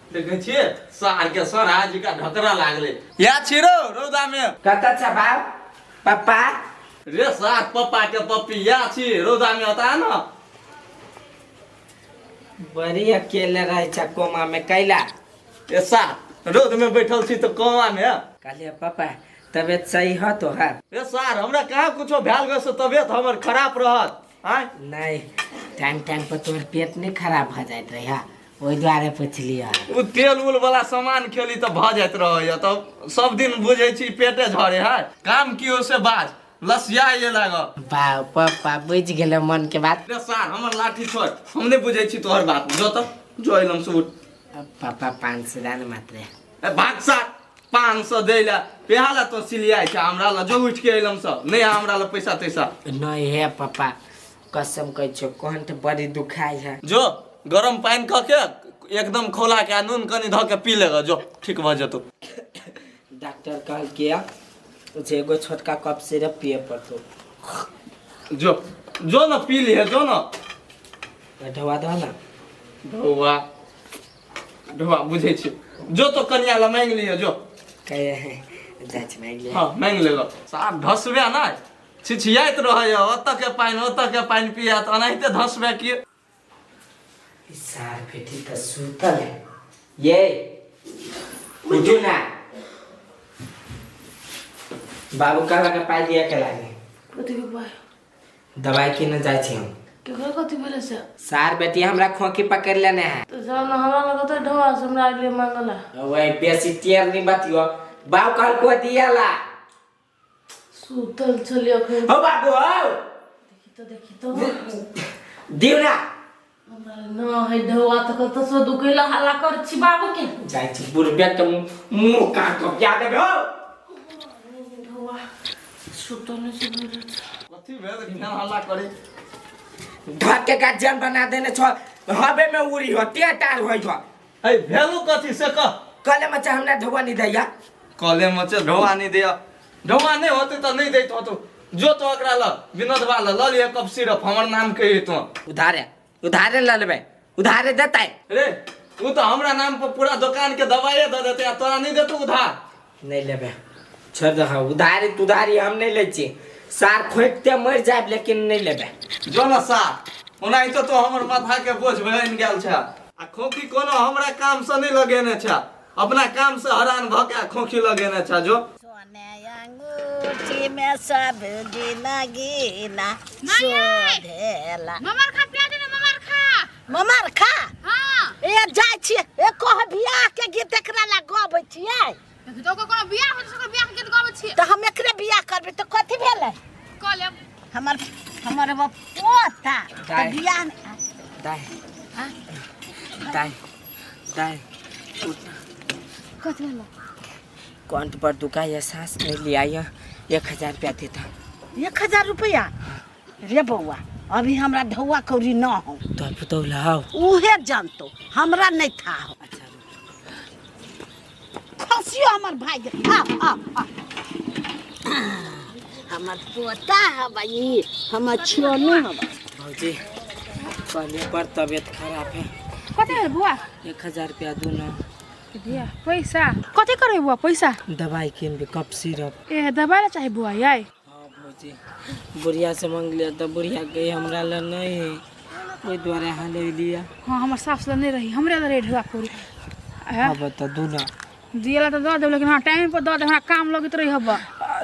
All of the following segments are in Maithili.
देखै छियै सार के सर आज का ढकरा लागले या छी रौ रौदा में। कतऽ छ बाप पप्पा? रे सार पप्पा के पप्पी या छी रौदा में होता है ना। बड़ी अकेले रहे छ कोमा में कैला? ए सार रौद में बैठल छी तो कोमा में। कहलिए पापा तबियत सही हो तो है? रे सार हमरा कहाँ कुछो भेल गो से तबियत हमर खराब रहत आय? नहीं, टाइम टाइम पर तोहर पेट नहीं खराब हो जाइत रहे हा, ओहि दुआरे पुछलियै। ओ तेल उल वाला सामान खेली तऽ भऽ जाइत रहैया, तब सब दिन बुझै छी पेटे झरे है। काम की हो से बाज लसिया ये लागल। बाप पप्पा बुझि गेलै मन के बात। रे सार हमर लाठी छोड़, हम नहीं बुझै छी तोहर बात। जो तऽ जो एलम से उठ। पापा 500 दान मात्र। ए भाग सार 500 दै ला पेहा ला तो सिलियाइ छै हमरा ला, जो उठ के एलम सब नहीं हमरा ला पैसा तैसा। नहीं हे पापा कसम कहै छियौ कंठ बड़ी दुखाइ है। जो गरम पानि कऽ के एकदम खौला के आ नून कनि धऽ के पी लेगा, जो ठीक भऽ जेतौ। डॉक्टर कहलकै जे एगो छोटका कप सिरप पिए पड़तौ। जो जो न पी लिहे जो न। ढौआ दह ना। ढौआ ढौआ बुझै छी, जो तो कनिया ला मांगि लिहे जो। कहे जाइ छी मांगि लिहे। हाँ मांगि लेगा। साफ धसबे ना छिछियाइत रहैया, ओतऽ के पानि ओतऽ के पानि पियत ओनाहिते धसबे की। सार बेटी तऽ सुतल है ये, उठू ना बाबू कहला के पाइ दिया के लागे। कथी के पाइ? दवाई किने जाइ छी हम। केकरा कथी भेलै से? सार बेटी हमरा खोखी पकड़ लेने है। तो जाओ ना हमरा लगत है ढोआ से हमरा लिए मांगला। वही बेसी टेर नहीं बतियो, बाबू कहल को दियाला। सुतल छलियै अखन। हो बाबू हो। देखी तो देखी तो। दिउ ना। हमरा न है ढोआ तऽ कतऽ से दुखैला हल्ला कर छी बाबू के। जाइ छी बुढ़बे के मुंह काट के पिया देबे हो। ढोआ सुतल नहि छै भेल। कथी भेल केहन हल्ला करी? घर के गार्जियन बना देने छो, हवे में उड़ी हो टेटार होई हो। ए भेलु कथी से कह? कले में हमरा ढोआ नहीं दैया। कले में से ढोआ नहीं दैया, ढोआ नहीं होते तो नहीं दैत होतो। जो तो ओकरा ल विनोदवा ल ल लिहे कप सिरप हमर नाम कहि तो। उधारे उधारे ल लेबै, उधारे देतै। रे उ तो हमरा नाम पर पूरा दुकान के दवाइए दऽ देतै आ तोरा नहीं देतौ उधार। नहीं लेबै, छोड़ दह उधारी तुधारी हम नहीं लै छी। सार खोकते मरि जायब लेकिन नहीं लेबै। जो न सार ओनाहितो तो हमर माथा के बोझ बनि गेल छै आ खोखी कोनो हमरा काम से नहीं लगेने छै, अपना काम से हरान भऽ के आ खोखी लगेने छै। जो सोने अंगूठी में सब दिन गीना शोभेला। ममर खा पिया दे ना ममर खा। ममर खा? हां। ए जाइ छियै, ए कह बियाह के गीत एकरा ला गबै छियै। देखि तो कोनो बियाह होत से बियाह के गीत गाबै छियै। तऽ हम एकरे बियाह करबै तऽ कथी भेलै? कऽ लेब। हमर हमर पोता तऽ बियाह दाइ दाइ दाइ कथी भेलै? कंठ पर दुखाइया, सांस नहीं लिया, 1000 रुपया देता। 1000 रुपया? रे बौआ अभी हमरा ढौआ कौड़ी न हो। तो पुतौ लाओ। उहे जानतो हमरा नहीं था हो। अच्छा खसियो हमर भाई के। आ आ आ हमर पोता हबई, हमर छोनू हबई। भौजी कहलिए बड़ तबियत खराब है। कथी भेल बुआ? 1000 रुपया दू ना। दिया पैसा कथी करबै बुआ पैसा? दवाई किनबे, कफ सिरप। ए दवाई ला चाही बुआ याई? हाँ भौजी बुढ़िया से मांग लिया तो बुढ़िया गई हमरा ला नहीं है, ओहि दुआरे अहाँ ले लिया। हाँ हमर सास ला नहीं रही, हमरे ला रही ढुआ पूरी। हाँ बता दू ना। दिया ला तो दऽ देब लेकिन हाँ टाइम पर दऽ देब, हमरा काम लगैत रही हब।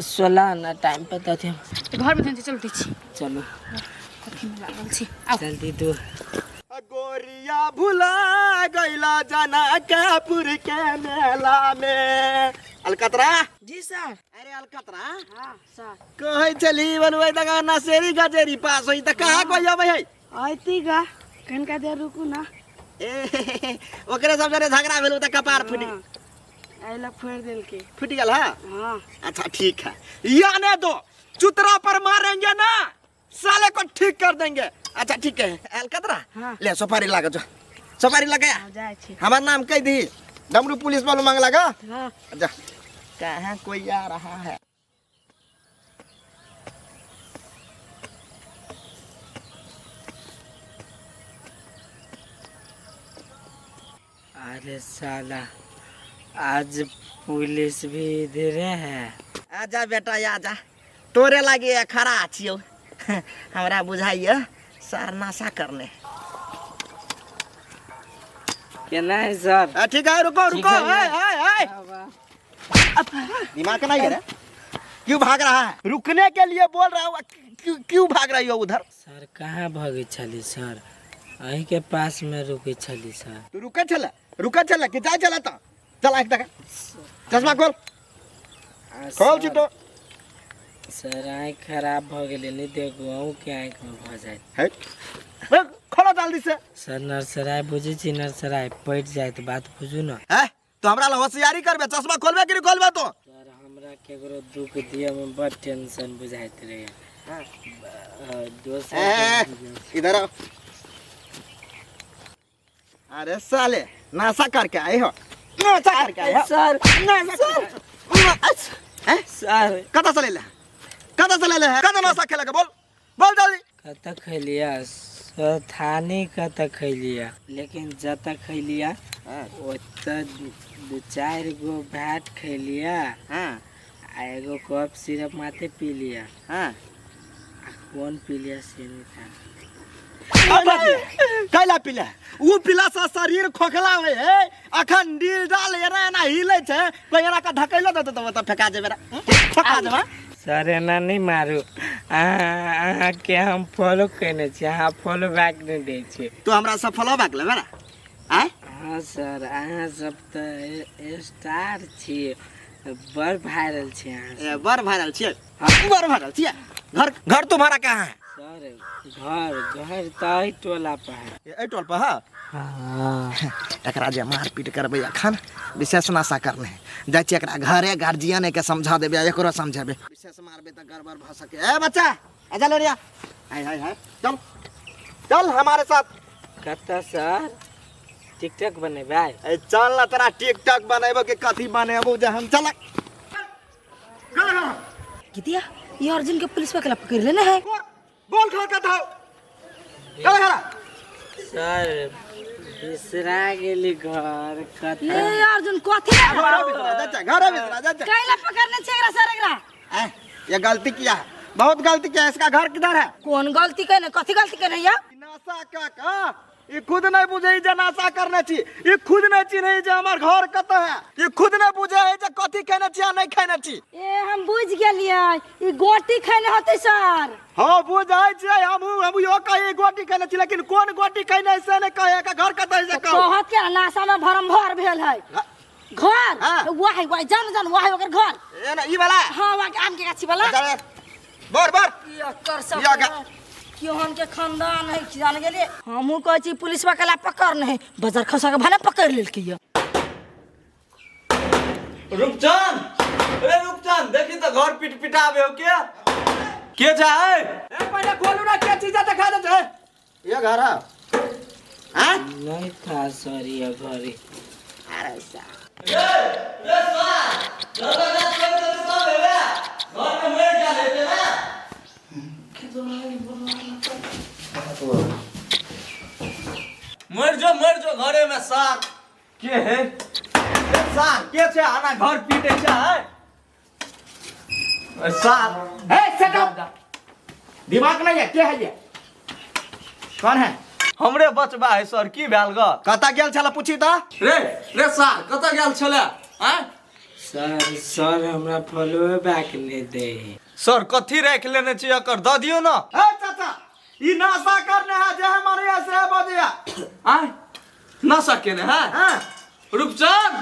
16 ना टाइम पर दऽ देब। घर में चलते छी। चलू। कथी में लागल छी? आउ। जल्दी दू। गोरिया भुला गईला जनकपुर के मेला में। अलकतरा। जी सर। अरे अलकतरा। हाँ सर। कहै छली बनबै त नसेरी गजेरी पास होई त कहाँ कोई अबै है? आइती गा कनका देर रुकू ना। ए ओकरे सब जरे झगड़ा भेल त कपार फुटि आइला फोड़ देलके। फुटि गेल। हाँ हाँ। अच्छा ठीक है, याने दो चुतरा पर मारेंगे ना साले को ठीक कर देंगे। अच्छा ठीक है अलकतरा। हाँ। ले सुपारी लगा, जो सुपारी लगाया। हाँ, जाए छी। हमार नाम कह दी, डमरू पुलिस वालों मांग लगा। हाँ। जा कहाँ कोई आ रहा है। अरे साला आज पुलिस भी इधरे है। आजा बेटा आजा, तोरे लागे खड़ा छियौ। हमरा बुझाइए सर नशा करने। केना है सर? ठीक है, रुको ठीक रुको। है। ए, ए, ए। दिमाग नहीं है रे? क्यों भाग रहा है? रुकने के लिए बोल रहा हूँ, क्यों क्यों भाग रही हो उधर? सर कहाँ भगे छली सर? अहीं के पास में रुके छली सर। तू रुके छले, रुके छले कि जाय छले? त चल, आँख देखा, चश्मा खोल। आ, खोल। सर, चिटो। सर आँखि खराब भऽ गेलै, नहि देखू अहूँके आँखिमे भऽ जायत। है ए, खोलो जल्दी से। सर नरसराय बुझै छी? नरसराय पटि जायत, बात बुझू ने। है तो हमरा ला होशियारी करबे? चश्मा खोलबे कि नहीं खोलबे तो? सर हमरा केकरो दुख दिए में बड़ टेंशन बुझाइत रहै। दोसर ए, के इधर आओ। अरे साले, नशा करके आए हो, नशा करके आए हो। सर। नशा कर हैं? सर। कतऽ से लेले? कतऽ से लेले है? कतऽ नशा खेलक? बोल बोल जल्दी। कतऽ खैलिया सर? थाने कतऽ खैलिया, लेकिन जतऽ खैलिया ओतऽ दू चारि गो भात खैलिया आ एगो कप सिरप माथे पी लिया। आ कोन पी लिया से नहीं था। कैला पीला? ऊ पीला से शरीर खोखला होय है। अखन डील डाल एना एना हिले छै, कोई एना के धकेलो देतौ तऽ ओतऽ फेका जेबे रे, फेका जेबे। सर एना नहि मारू। अहाँके हम फॉलो केने छी, अहाँ फॉलो बैक नहि दै छी। तू हमरा से फॉलो बैक लेबे रे? आय? हाँ सर, अहाँ सब तऽ स्टार छियै, बड़ वायरल छी अहाँ। ए, बड़ वायरल छियै, बड़ वायरल छियै। घर घर तुम्हारा कहाँ है? सर घर घर तऽ एहि टोला पर है। एहि टोल पर है? हाँ। एकरा जे मारपीट करबै अखन, विशेष नशा करने जाइ छियै। एकरा घरे गार्जियन के समझा देबै आ एकरो समझेबै। विशेष मारबै तऽ गड़बड़ भऽ सके। ए बच्चा, आजा ले रिया। हाय हाय हाय, चल चल हमारे साथ। कतऽ सर? टिकटॉक बनेबै? ए चल ना, तोरा टिकटॉक बनेबो कि कथी बनेबो जे हम। चल। गीतिया, ये अर्जुन के पुलिस वाला पकड़ लेने है। बोल, खा कथा चल खड़ा। सर बिसरा गेली घर कतऽ। ए अर्जुन, कथी घर बिसरा जा, घर बिसरा जा। कैला पकड़ने छे एकरा सर एकरा? ए, ये गलती किया है, बहुत गलती किया है। इसका घर किधर है? कौन गलती केने? कथी गलती केने या? नशा का का ई खुद नहीं बुझे जे नशा करने छी। ई खुद नहीं चिन्है जे हमर घर कतऽ है। ई खुद नहीं बुझे है जे कथी खेने छी आ नहीं खेने छी। ए हम बुझ गेलियै, ई गोटी खेने होतै सर। हाँ बुझै छियै हमहूँ, हम इहो कही गोटी खेने छी, लेकिन कोन गोटी खेने से नहीं कहे। का घर कतऽ है से कहू। कहत के नशा में भरम भर भेल है। घर? हाँ। वाह वाह, जान जान, वाह ओकर घर। ए ना ई वाला? हाँ, वाह आम के गाछी वाला। चल बर बर। कर सब। या केहन के खानदान है जान गेलियै। हमहूँ कहै छी पुलिस वाला पकड़ नहीं, बजार खसा के भने पकड़ लेलकै ये। रूपचंद, अरे रूपचंद, देखी तो घर पिट पिटाबे हो के के जाए। ए पहले खोलू ना, के चीज देखा दे छै। ये घर है? हैं? नहीं था सर ये घर। अरे साहब। रे रे सार, जगह जगह तो सब हेबे, घर में मर गेल हेते ना। मर जो, मर जो घरे में सार। के है ए सार, के छै आना घर पीटे छै ए सार? ए सेट अप, दिमाग नहीं है? के है ये? कौन है? हमरे बचबा है सर, की भेल ग? कतऽ गेल छल पूछी तऽ। रे रे सार, कतऽ गेल छले आँय? सर सर हमरा फॉलो बैक नहि दै है। सर कथी राखि लेने छी एकर, दऽ दियौ ने। ए चाचा, ई नशा करने है जे हमारे यहाँ से बजिया। आँय, नशा केने है? हाँ। रूपचंद,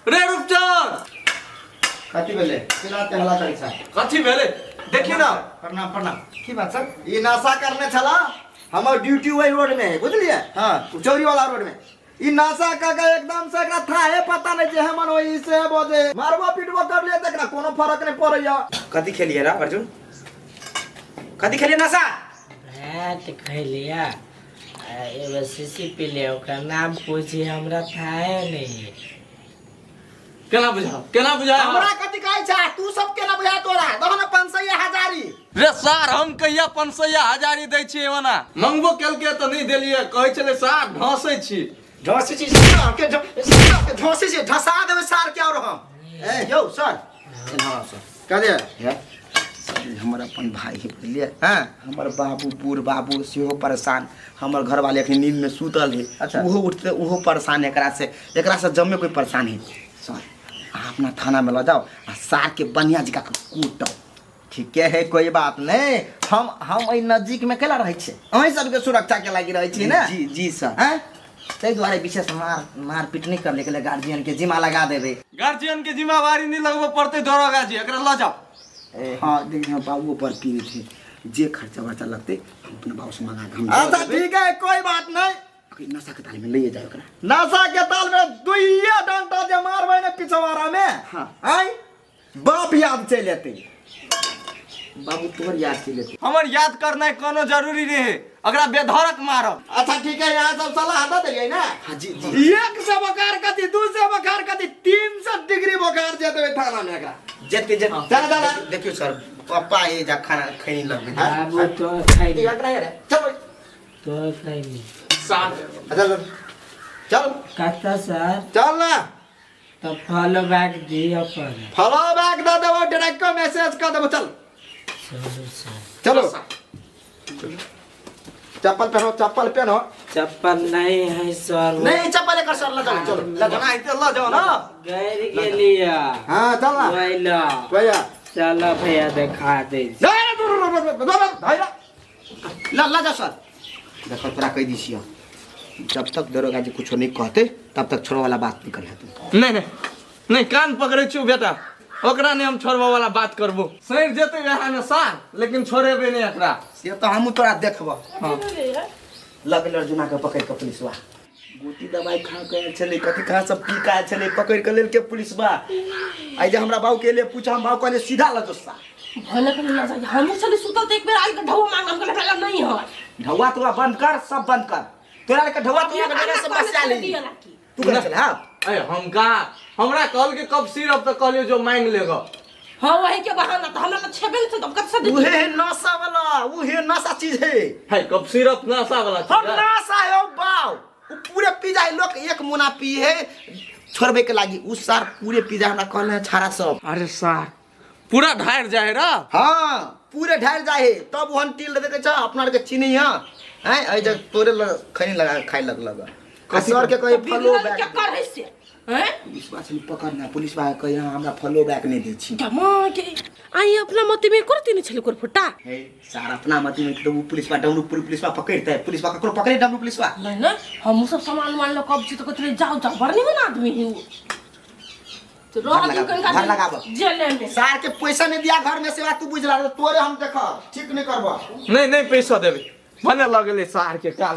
रे रूपचंद। कथी भेलै? केना हल्ला करै छै? कथी भेलै देखी ना। प्रणाम प्रणाम। की बात सर? ई नशा करने छला। हमर ड्यूटी वही रोड में है, बुझलिए? हाँ। चौरी वाला रोड में। ई नशा का का एकदम से एकरा था है पता नहीं जे हमन वही से बजे मारबो पीटबो कर लिए त एकरा कोनो फर्क नहीं पड़ैया। कथी खेलिए रा अर्जुन? कथी खेलिए नशा? भात खैलिया आ एगो शीशी पी लिया, ओकर नाम पूछी हमरा थाहे नहीं। केना बुझाओ, केना बुझाओ? हमरा कथी कहै छै? तू सब केना बुझा तोरा? दहो ने 500 हजारी। रे सार, हम कहिया 500 हजारी दै छियै? ओना मंगबो केलकै तऽ नहि देलियै, कहै छलै सार ढसै छी। ढोसी छी के के ढोसी छी ढसा देबै सार के और हम ए यौ सर एना सर कह दे हे सर, ई हमर अपन भाई है बुझलियै हाँ हमर बाबू बूढ़ बाबू सेहो परेशान हमर घरवाले अखनी नींद में सुतल है अच्छा। ओहो उठते ओहो परेशान है एकरा से एकरा से जमे कोई परेशान है सर अहाँ अपना थाना में लऽ जाओ आ सार के बढ़िया जकाँ के कूटो ठीके है कोई बात नहीं हम एहि नजदीक में केला रहै छियै अहीं सबके सुरक्षा के लागि रहै छियै ने जी जी सर हैं ताहि दुआरे विशेष मार मारपीट नहीं करले के लिए गार्जियन के जिम्मा लगा देबै गार्जियन के जिम्मेवारी नहीं लगबे पड़ते दरोगा जी एकरा लऽ जाओ हाँ देखिए हम बाबू पर पीने थे जे खर्चा वर्चा लगते हम अपने बाबू से मंगा के हम अच्छा ठीक है कोई बात नहीं अखनी नशा के ताल में ले जाओ एकरा नशा के ताल में दुइया डंटा जे मारबै ने पिछवाड़ा में हाँ। आय बाप याद चलि एतै बाबू तोहर याद चलि एतै हमर याद करनाइ कोनो जरूरी नहीं है अगरा बेधड़क मारब अच्छा ठीक है यहाँ सब सलाह दऽ देलियै ने हाँ जी जी एक सौ बोखार कथी 200 बोखार कथी 300 डिग्री बोखार जे देबै थाना में एकरा जेते जेते चल, चल। देखियो सर पप्पा ये जा खाना खैनी लगबे बाबू तो खैली चल तो खैली अच्छा चल कत सर चल ना तो फॉलो बैक दिया पर फॉलो बैक दऽ देबो डायरेक्ट मैसेज कऽ देबो चल चलो सर चलो चप्पल पहनो चप्पल पहनो चप्पल नहीं है सर वो नहीं चप्पल एकर सर लगा चलो लगा ओनाहिते लऽ जाओ ना गैर गेलिया हाँ चल ना वैला भैया चलो भैया देखा दे ला ला जा सर देखो तोरा कह दी छियो जब तक दरोगा जी कुछो नहीं कहते तब तक छोड़ो वाला बात नहीं करिहा तू नहीं नहीं नहीं कान पकड़े छियौ बेटा ओकरा नहीं हम छोड़बो वाला बात करबो सड़ जेतै वएह ने सार लेकिन छोड़ेबै नहीं एकरा से तो हमहूँ तोरा देखबो लगल अर्जुना के पकड़ के पुलिसवा गोटी दवाई खा के आयल छलै कथी कहाँ सब पी के आयल छलै पकड़ के लेलकै पुलिसवा आइ जे हमरा बाबू के लिए पूछ हम बाबू कहलियै सीधा लऽ जो सा भले कहीं ना जाइए हमहूँ चली सुतल तो एक बेर आइ के ढौआ मांग हम कहले नहीं है ढौआ तोरा बंद कर सब बंद कर तोरा के ढौआ तोरा के डरे से बचा ली तू कहाँ चल हाँ अरे हम कहाँ हमरा कहल के कब सिरप तो कहलियो जो मांग लेगा हाँ वही के बहाना तो हमरा तो छेबे नहीं तब कब से उहे है नशा वाला उहे नशा चीज है है कब सिरप नशा वाला हम चीज है। नशा है बाव उ पूरे पी जाए लोग एक मुना पी है छोड़बे के लागी उ सार पूरे पी जाए हमरा कहले है छाड़ा सब अरे सार पूरा ढार जाए रा हाँ पूरे ढार जाए है तब ओहन टील देखे छ अपना आर के चिन्ही हां हैं ए जे तोरे खैनी लगा खाए लग लग सर के कहे फलो क्या बैक कर है से हैं पुलिसवा से पकड़ना पुलिसवा के कहे हमरा फलो बैक नहीं दै छी जमा के आई अपना मत में करती नहीं छली फुटा हे सार अपना मत में तो पुलिसवा डमरू पुलिसवा पकड़ते है पुलिसवा ककरो पकड़े डमरू पुलिसवा नहीं ना हम सब सामान मान लो कब छी तो कहते जाओ जाओ बड़ नहीं आदमी ही तो रह घर दिन लगाबो, घर लगाबो। जेले में सार के पैसा नहीं दिया घर में सेवा तू बुझला तोरे हम देख ठीक नहीं करबो नहीं नहीं पैसा देबे भने लगले सार के काल।